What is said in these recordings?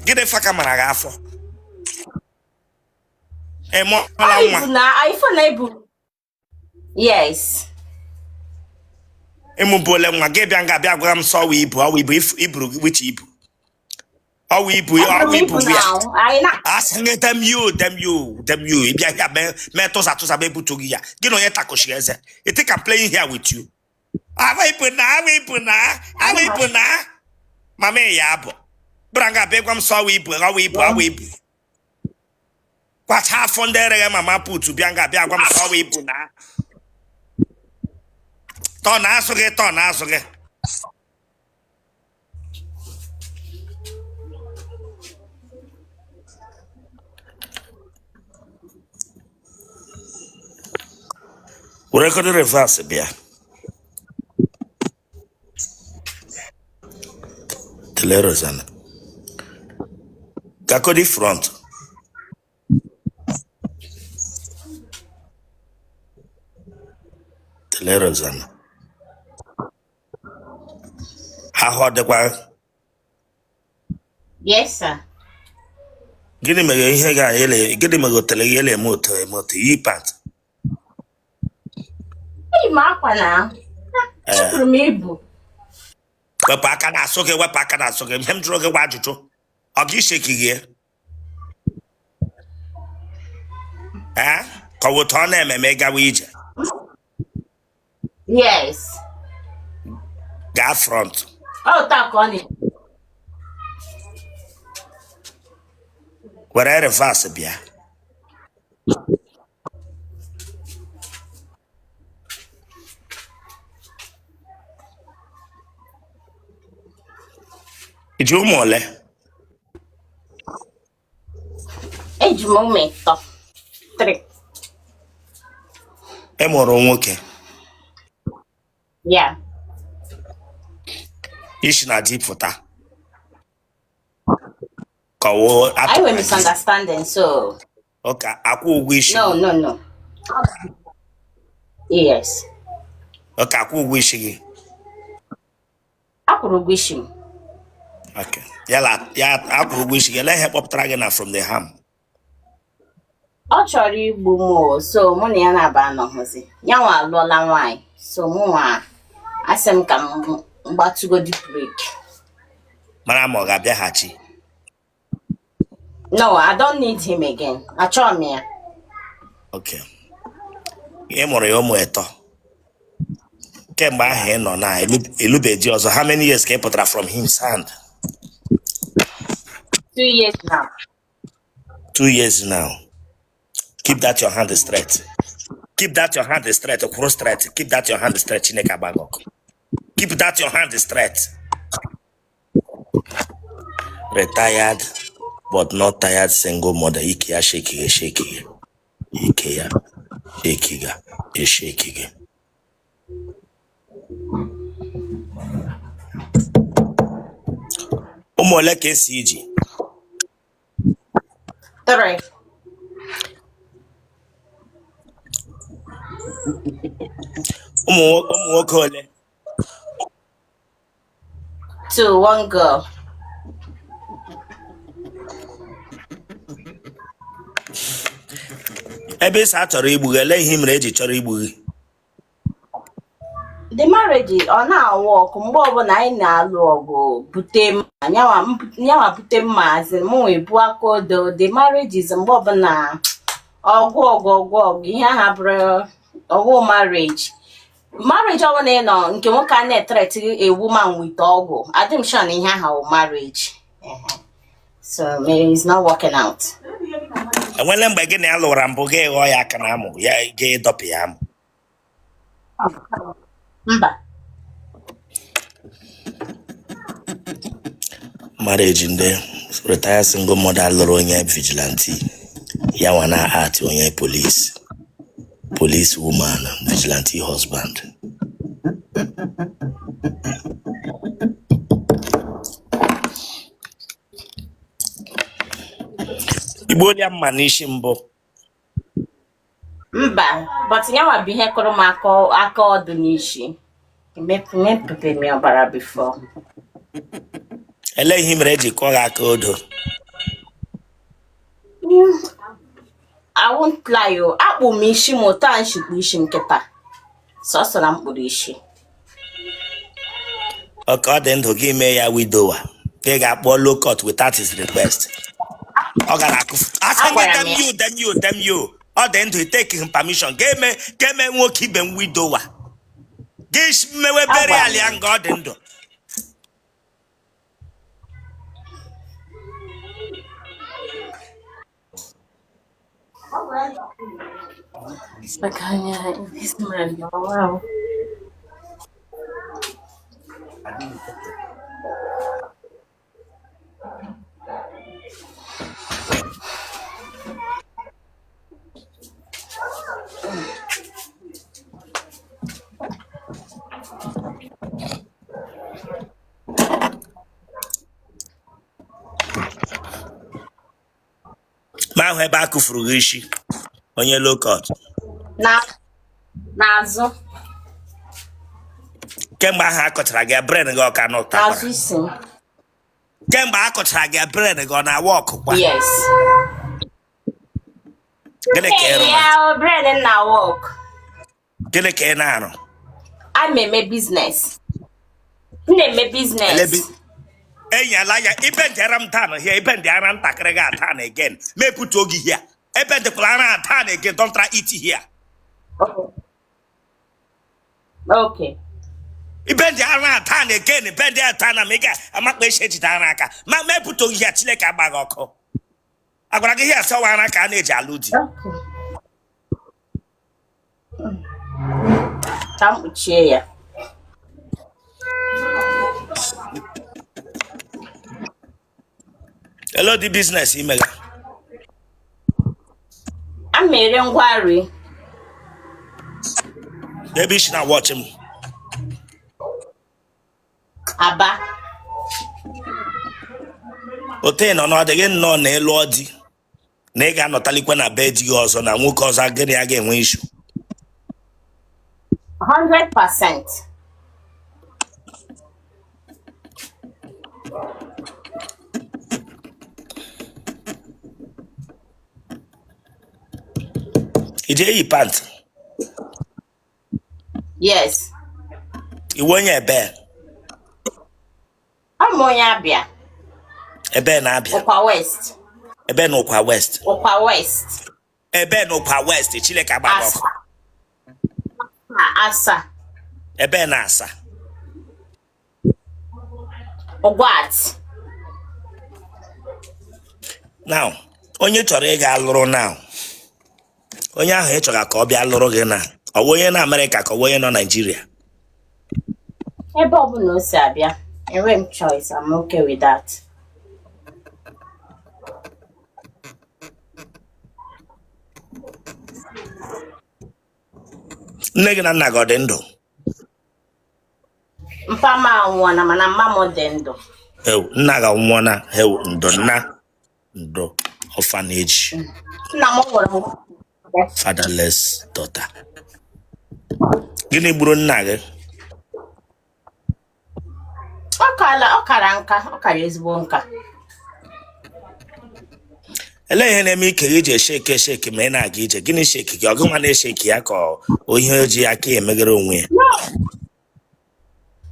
Gịnị faka mara gị afọ? Ị mụọla nwa? Ibu na ife na ibu. Yes. Ị mụbuole nwa gị bịa nga bịa gwa m sọ ọwụ ibu ọwụ ibu iburu which ibu ọwụ ibu ọwụ ibu ya asị gị damn you damn you damn you ị bịa here mee tụsa tụsa ma ebutu gị ya gị na onye takụchiri eze. You think I'm playing here with you? Awụ ibu na awụ ibu na awụ ibu na mama ya abụ bịara nga bịa gwa m sọ ọwụ ibu ọwụ ibu ọwụ ibu kwacha afọ ndị ereghe mama put bịa nga bịa gwa m sọ ọwụ ibu na tọ na azụ gị tọ na azụ gị. Were reverse bịa tele Rosanna gakodi front tele Rosanna ahụ ọ dịkwa? Yes, sir. Gịnị mere ihe ga ele gịnị mere otele gị ele eme otu eme otu yi pant? Eyi m akwa na eburu m ibu. Wepụ aka n'azụ gị, wepụ aka n'azụ gị. Ihe m jụrụ gị gwa ajụjụ ọ gị shake gị ee ka ọ wụ otu ọ na-eme ma ị gawa ije? Yes. Gaa front. Ọ taa ka ọ na were reverse bịa. I ji ụmụ ole? Eji m ụmụ ịtọ. Three. Ị mụrụ nwoke? Yeah. I shi na di pụta ka ọ wụ Anyị nwere misunderstanding, so Okay, akwụ ụgwọ isi? No, no, no. Yes. Okay, akwụ ụgwọ isi gị? Akwụrụ ụgwọ isi m. Okay. Ya la ya akwụrụ ụgwọ isi gị, ele ihe kpọpụtara gị na from the ham? Ọ chọrọ igbu m o, so mụ na ya na-aba anọghịzi. Ya nwa alụọla nwaanyị, so mụ nwa asị m ka m gbatụgodi break. Mara ma ọ ga-abịaghachi. No, I don't need him again. Achọghị m ya. Okay. Ị mụrụ ya ụmụ ịtọ. Kemgbe ahụ ị nọ na ị lụbe di ọzọ, how many years ka ị pụtara from his hand? 2 years now. 2 years now. Keep that your hand straight. Keep that your hand straight. Kwụrụ straight. Keep that your hand straight. Chineke agba gị ọkụ. Keep that your hand straight. Retired but not tired single mother. Ike ya shake shake. Ike ya shake ga eshake gị. Ụmụ ole ka ị sị i ji? Three. Ụmụ nwoke ole? Two, one girl. Ebe ị sị a chọrọ igbu gị, ele ihe mere eji chọrọ igbu gị? The marriage ọ na-awụ ọkụ mgbe ọbụla anyị na-alụ ọgụ bute mma nyanwa bute mma azị mụ ebu aka odo. The marriage is mgbe ọbụla ọgụ ọgụ ọgụ ọgụ ihe ahụ abụrụ ọwụ marriage. Marriage ọbụla ị nọ nke nwoke a na-ethreat a woman with ọgwụ, adị m sure na ihe ahụ wụ marriage. So maybe it's not working out. Enwele mgbe gị na ya lụra mbụ gị ghọọ ya aka na amụ ya gị dọpụ ya amụ? Mba. Marriage ndị retired single mother lụrụ onye vigilante, ya nwa na act onye police, police woman, vigilante husband. I gbuola ya mma n'isi mbụ? Mba, but nyanwa bụ ihe kụrụ m aka ọdụ n'isi. Emepụbeghị m ọbara before. Elee ihe mere eji kụọ gị aka odo? I won't lie o, akpụ m isi m otu a m shi kpụ isi m kịta, sọsọ na m kpụrụ isi. Okay, ọ dị ndụ gị mee ya widower, gị ga-akpọ low cut without his request. Ọ gara akụ asị gị Agwara m damn ya. you, damn you, damn you. Ọ dị ndụ, take him permission ga-eme ga-eme nwoke ibe m widower, gị mewe Agwara burial m ya ya. nga ọ dị ndụ. Maka anya this man, wow. Ma ahụ ebe a kụfuru gị isi onye low cut. Na n'azụ. Kemgbe ahụ a kụchara gị, brain gị ọ ka N'azụ nọtakwara? isi m. Kemgbe a kụchara gị, brain gị ọ na-awa ọkụ kwa? Yes. Gịnị ka ị rụrụ? Yeah, brain na work. Gịnị ka ị na-arụ? A na-eme business. M na-eme business. Elebi enyela ya ibendịara m down here, ibendị ara ntakịrị gị down again, ma ebutuo gị here. Ebendịkwala ara down again, don't try it here. Okay. Ibendị ara down again, ibendị ya down na ma ị ga-amakpa esi ejide ara aka ma ma ebutuo gị here. Chineke agba gị ọkụ. Agwara gị here sọwa ara ka a na-eji alụ di. Okay. Ka m kpuchie ya. Elo dị business imega? A m ere ngwa nri. Ebe isi na watch m? Aba. Ote nọ na ọ dị gị nnọọ na ị lụọ di na ị ga-anọtalikwa na be di gị ọzọ na nwoke ọzọ gịnị ya ga-enwe issue? 100%. I ji eyi pant? Yes. Ị wụ onye ebe? Abụ m onye Abịa. Ebe na Abịa? Ụkwa West. Ebe na Ụkwa West? Ụkwa West. Ebe na Ụkwa West? Chineke agba gị ọkụ. Asa. Ebe na Asa? Ụgwat. Now, onye chọrọ ịga lụrụ now, onye ahụ ị chọrọ ka ọ bịa lụrụ gị na ọ wụ onye na Amerịka ka ọ wụ onye nọ Naịjirịa? Ebe ọbụla o si abịa, enwe m choice, I'm okay with that. Nne gị na nna gị ọ dị ndụ? Mpa m anwụọna, mana mma m dị ndụ. Ewu, nna gị anwụọna? Ewu, ndo nna, ndo. Orphanage. Nna m nwụrụ. Fatherless daughter. Gịnị gburu nna gị? Ọ kara nka, ọ kara ezigbo nka. Elee ihe na-eme ike gị ji eshake eshake ma ị na-aga ije? Gịnị shake gị? Ọ gị nwa na-eshake ya ka ọ ihe o ji aka emeghere onwe ya?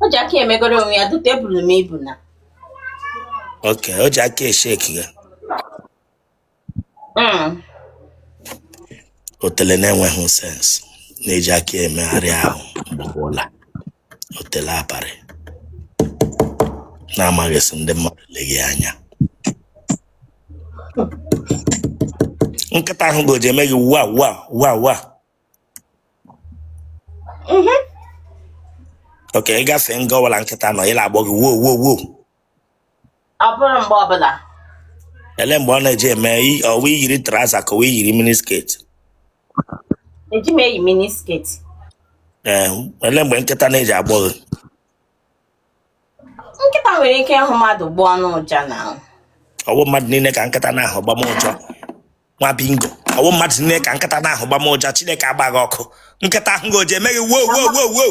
O ji aka emegoro onwe ya, due to eburu m ibu na. Okay, o ji aka eshake gị. Otele na-enweghị sense na-eji aka emegharị ahụ mgbe ọbụla. Otele abalị na-amaghị sị ndị mmadụ leghị anya. Nkịta ahụ goji eme gị wa wa wa wa? Okay, ị gafee nga ọbụla nkịta nọ, ị na-agbọ gị wo wo wo? Ọ bụrụ mgbe ọbụla. Ele mgbe ọ na-eji eme? Ọ wụ yiri trouser ka ọ wụ yiri miniskirt? Eji m eyi miniskirt. Ee, ele mgbe nkịta na-eji agbọ gị? Nkịta nwere ike ịhụ mmadụ gbọọ n'ụja na. Ọwụ mmadụ niile ka nkịta na-ahụ gbama ụjọ, nwa bingo. Ọwụ mmadụ niile ka nkịta na-ahụ gbama ụjọ. Chineke agba gị ọkụ. Nkịta ahụ goji eme gị wo wo wo wo?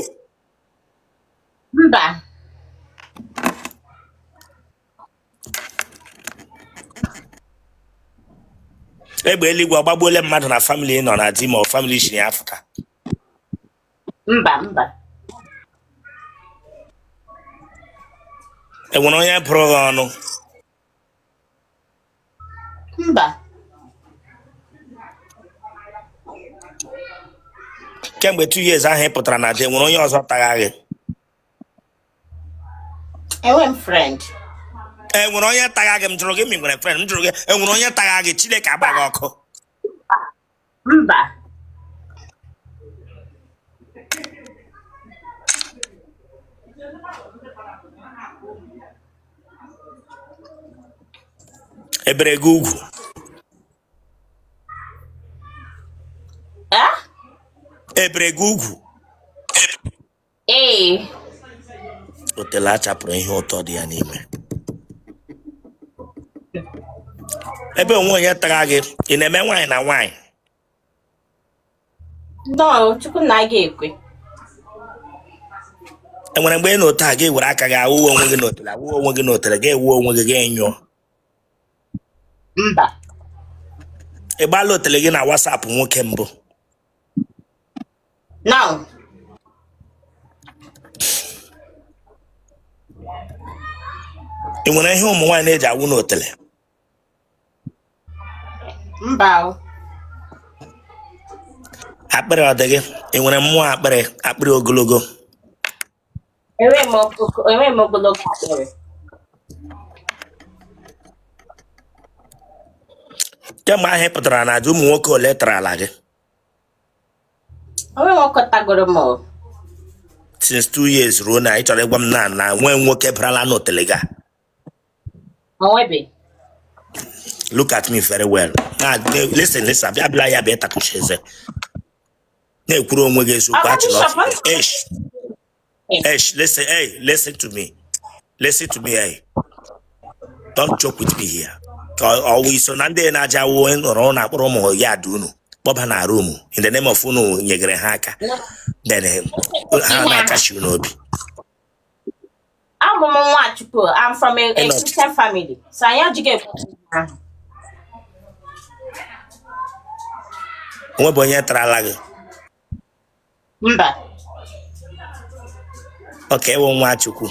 Mba. Egbe eluigwe agbagbuole mmadụ na family ị nọ na di ma ọ family i si ya fụta? Mba, mba. Enwere onye bụrụ gị ọnụ? Mba. Kemgbe 2 years ahụ ị pụtara na di, enwere onye ọzọ tagha gị? Enwe m friend. Enwere onye tagha gị? M jụrụ gị ma ị nwere friend. M jụrụ gị, enwere onye tagha gị? Chineke agba gị ọkụ. Mba. Ebere gị ugwu? Eh? Ebere gị ugwu? Ee. Otele achapụrụ ihe ụtọ dị ya n'ime. Ebe onwe onye tara gị, ị na-eme nwaanyị na nwaanyị? No, Chukwu na aga ekwe. Enwere mgbe ị nọ otu a, gị were aka gị awụwa onwe gị n'otele, awụwa onwe gị n'otele, gị ewuo onwe gị, gị nyụọ? Mba. Ị gbaala otele gị na WhatsApp nwoke mbụ? No. Ị nwere ihe ụmụ nwaanyị na-eji awụ n'otele? Mba o. Akpịrị ọ dị gị? Ị nwere mmụọ akpịrị, akpịrị ogologo? Enweghị m ogologo akpịrị. Kemgbe ahụ ị pụtara na di, ụmụ nwoke ole tara ala gị? Onwe nwoke tagoro m o. Since 2 years ruo na ị chọrọ ịgwa m na nwee nwoke barala n'otele gị a? Onwebe. Look at me very well. Na listen, listen, abịa abịala ya bịa takuchi eze na-ekwuru onwe gị eziokwu. Ọga Achịla Bishop, ọchị. Esh esh, listen, hey, listen to me, listen to me, hey, don't joke with me here. Ka ọ wụ iso na ndị na-aja wuo nọrọ na akpọrọ ụmụ ya dị unu kpọba na room in the name of unu nyegere ha aka, then ha na-akashi unu obi. Abụ m Nwachukwu. I'm from a Ịnọ Christian family. So anyị ajụghị ekwe ihe ahụ. Onwe bụ onye tarala gị? Mba. Ọka ịwụ nwa Chukwu?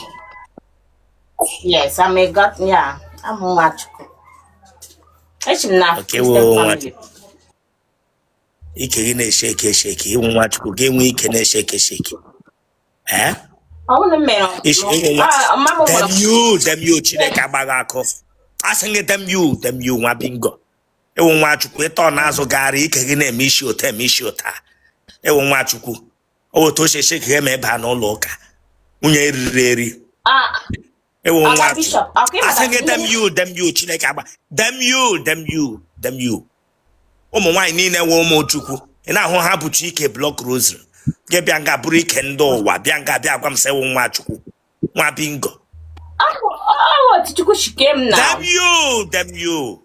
Yes, I'm a God. Yeah, I'm Nwachukwu. Echi m na Ọka ịwụ Christian nwa family. Ike gị na-eshake eshake. Ịwụ nwa Chukwu ga-enwe ike na-eshake eshake, eh? Ọ bụrụ m mere Ish, ịwụ nwa Ah, mama m Damn nwere you, damn you, Chineke agbaghị akụ. Asị gị damn you, damn you, nwa bingo. Ịwụ nwa Chukwu, ịtọ n'azụ gara ike gị na-eme isi ụta, eme isi ụta. Ịwụ nwa Chukwu, o otu o si eshake gị ma ịba n'ụlọ ụka nwunye eriri eri. Ah, Ịwụ Ọga nwa Chukwu. Bishop, ọka Asị ịmata gị damn you, damn you, Chineke agba. Damn you, damn you, damn you. Ụmụ nwaanyị niile nwe ụmụ Chukwu, ị na-ahụ ha bụcha ike block rosary. Gị bịa nga bụrụ ike ndị ụwa, bịa nga bịa gwa m sị ịwụ nwa Chukwu, nwa bingo. Ọ bụ otu Chukwu shike m na. Damn you, damn you,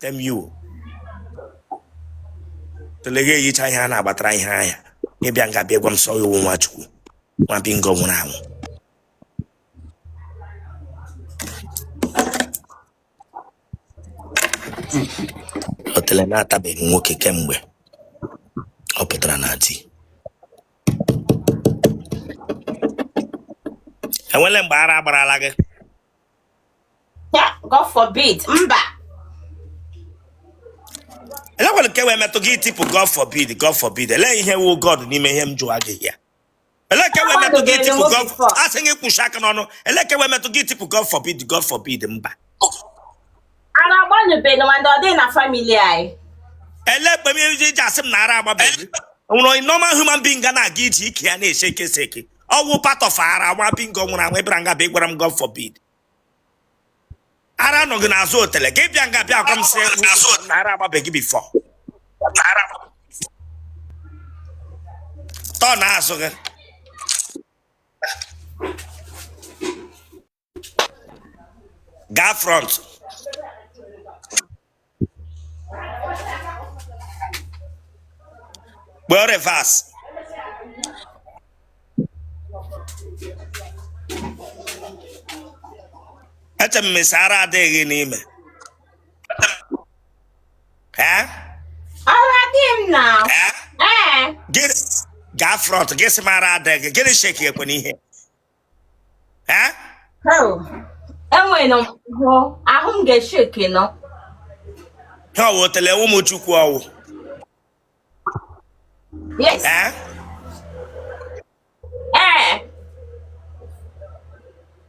damn you. Tele gị eyicha ihe a na-agbatara ihe anya. Gị bịa nga bịa gwa m sọ iwu nwa Chukwu, nwa bingo nwụrụ anwụ. Otele na-atabeghị nwoke kemgbe ọ pụtara na di. Enwele mgbe ara agbarala gị? Ya, God forbid. Mba. Elekwala nke wee metụ gị tipụ God forbid, God forbid. Elee ihe wu God n'ime ihe m jụwa gị ya? Elee nke wee metụ gị Akwadobeghị tipụ m God before. Asị gị kwụsị aka n'ọnụ. Elee nke wee metụ gị tipụ God forbid, God forbid, mba? Ara agbanụbeghị mana ọ dịghị na family anyị. Ele ekpe m iji asị m na ara agbabeghị? Nwere onye normal human being ga na-aga ije ike ya na-eshake eshake? Ọwụ part of ara nwa bingo nwụrụ anwụ. Ịbịara nga bịa gwara m God forbid. Ara nọ gị n'azụ otele gị, bịa nga bịa gwa m sị na ara agbabeghị before. Tọ na azụ gị gaa front, gbee reverse. Eche m mesi ara adịghị gị n'ime. Ee? Ara adịghị m na. Ee. Gịnị gaa front gị sị m ara adịghị gị, gịnị shake ekwe n'ihe? Ee? Oh. Enwere m ahụ ahụ m ga-eshake nọ. Ha ọwụ otele ụmụ Chukwu ọwụ. Yes. Ee? Ee.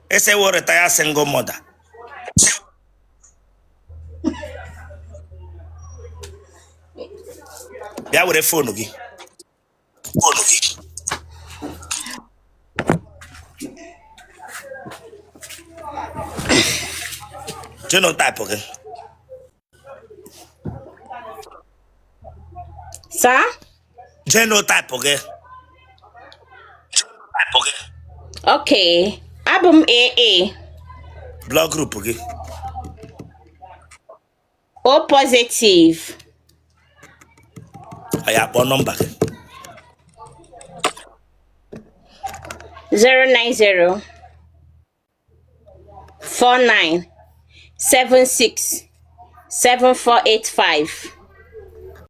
Ị sị ị wụ retire single mother. Bịa were phone gị. Phone gị. Genotype gị. Sir? Genotype gị. Genotype gị. Okay. Abụ m AA. Blood group gị. O positive. Anyị akpọ nọmba gị. 090 49 76 7485.